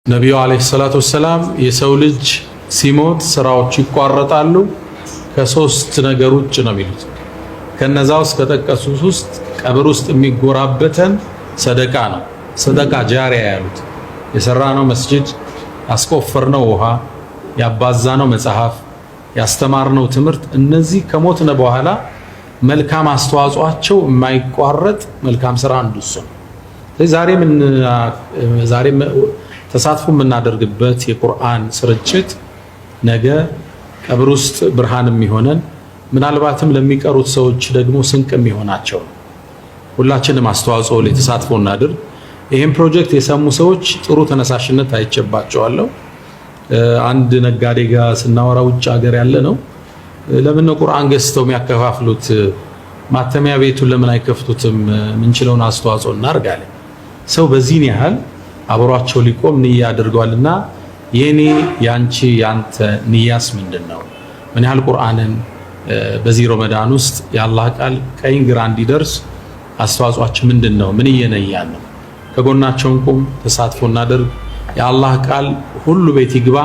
ነቢዩ عليه الصلاة والسلام የሰው ልጅ ሲሞት ስራዎች ይቋረጣሉ ከሶስት ነገር ውጭ ነው የሚሉት። ከነዛ ውስጥ ከጠቀሱት ውስጥ ቀብር ውስጥ የሚጎራበተን ሰደቃ ነው። ሰደቃ ጃሪያ ያሉት የሰራነው መስጂድ፣ ያስቆፈርነው ውሃ፣ ያባዛነው መጽሐፍ፣ ያስተማርነው ትምህርት፣ እነዚህ ከሞትነ በኋላ መልካም አስተዋጽኦአቸው የማይቋረጥ መልካም ስራ አንዱ እሱ ነው። ዛሬ ተሳትፎ የምናደርግበት የቁርአን ስርጭት ነገ ቀብር ውስጥ ብርሃን የሚሆነን፣ ምናልባትም ለሚቀሩት ሰዎች ደግሞ ስንቅ የሚሆናቸው ነው። ሁላችንም አስተዋጽኦ ላይ ተሳትፎ እናድርግ። ይህን ፕሮጀክት የሰሙ ሰዎች ጥሩ ተነሳሽነት አይቼባቸዋለሁ። አንድ ነጋዴ ጋር ስናወራ፣ ውጭ ሀገር ያለ ነው፣ ለምን ነው ቁርአን ገዝተው የሚያከፋፍሉት? ማተሚያ ቤቱን ለምን አይከፍቱትም? ምንችለውን አስተዋጽኦ እናርጋለን። ሰው በዚህን ያህል አብሯቸው ሊቆም ንያ አድርገዋልና የኔ፣ ያንቺ፣ ያንተ ንያስ ምንድን ነው? ምን ያህል ቁርአንን በዚህ ረመዳን ውስጥ የአላህ ቃል ቀኝ ግራ እንዲደርስ አስተዋጽኦአችን ምንድን ነው? ምን እየነያን ነው? ከጎናቸው እንቁም፣ ተሳትፎ እናደርግ። የአላህ ቃል ሁሉ ቤት ይግባ።